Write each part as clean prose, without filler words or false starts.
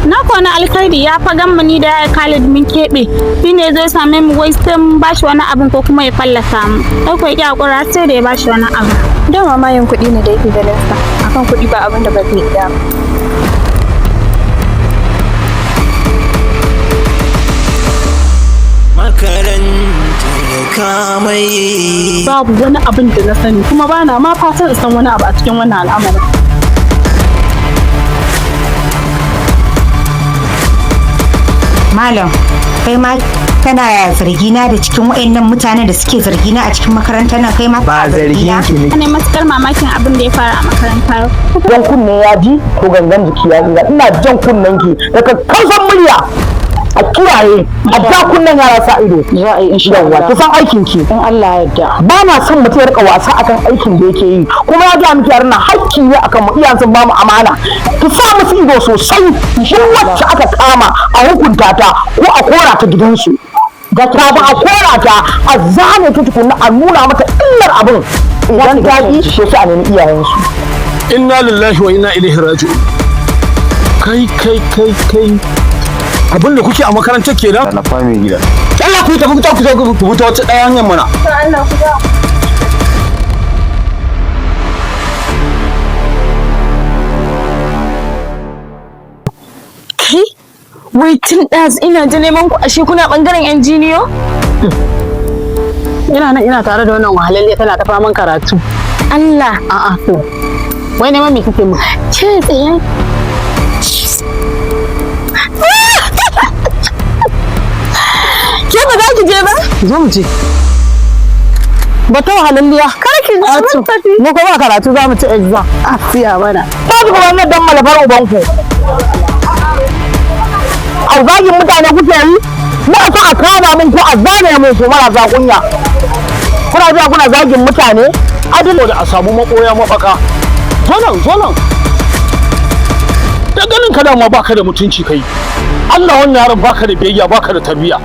Na kona alkhairi ya fa gan ni da ya Khalid mun keɓe. Shi ne zai same mu wai sai mun bashi wani abin ko kuma ya fallasa mu. Ai ko ya hakura sai da ya bashi wani abu. Dama mayin kuɗi ne da yake ganin sa. Akan kuɗi ba abin da ba zai iya ba. Makarantar kamai. Babu wani abin da na sani kuma bana ma fatan in san wani abu a cikin wannan al'amarin. Malam, kai ma kana zargina da cikin waɗannan mutanen da suke zargina a cikin makarantar nan, kai ma ba zargin ki ne. Ina matukar mamakin abin da ya faru a makarantar. Jan kunne ya ji ko gangan jiki ya tsira. Ina jan kunnen ki daga kausan murya. A kiyaye, a ja kunnen yara sa ido. Za a yi insha Yawwa, Allah. ki san aikin ki. In Allah ya yarda. Ba na son mutum ya rika wasa akan aikin da yake yi. Kuma ya ga miki yaran nan hakki ne akan mu, iyayen sun ba mu amana. Ki sa musu ido sosai. Duk wacce aka kama a hukunta ta ko a kora ta gidansu. Kafin a kora ta a zane ta tukunna a nuna mata illar abin. Idan ta ƙi, to sai a nemi iyayensu. Inna lillahi wa inna ilaihi raji'un. Kai kai kai kai, abin da kuke a makarantar kenan. Na fami gida. Allah ku tafi ku tafi ku fita wata ɗaya hanyar mana. Kai? Wai tun ɗazu ina ta neman ku, ashe kuna ɓangaren yan jiniyo? Ina nan ina tare da wannan wahalalle tana ta faman karatu. Allah. A'a to. Wai neman me kike mu? Ke tsaye. Ke ba za ki je ba? Zo mu je. Ba ta wahalalliya. Kar ki je, mun tafi. Mu kuma karatu za mu ci exam. A siya mana. Ta ku wannan dan malafar ubanku. A zagin mutane kuke yi? Na sa a kama min ko a zane mun ko marasa kunya. Kuna zuwa kuna zagin mutane? Adil da a samu makoya mafaka. Zo nan, zo nan. Da ganin ka dama baka da mutunci kai. Allah wannan yaron baka da biyayya, baka da tarbiyya.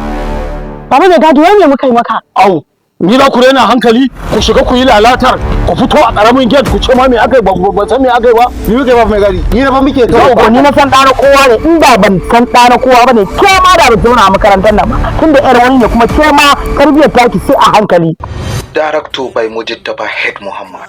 Baba da gadi wai me muka yi maka? Au, ni za ku raina hankali, ku shiga ku yi lalatar, ku fito a ƙaramin gate ku ce ma me aka yi, ba san me aka yi ba. Ni muke ba mai gadi. Ni na fa muke Yau ko ni na san ɗana kowa ne, inda ban san ɗana kowa ba ne ke ma da ba zauna a makarantar nan ba. Tunda ƴar wani ne kuma ke ma tarbiyyar taki sai a hankali. Director by Mujittaba Head Muhammad.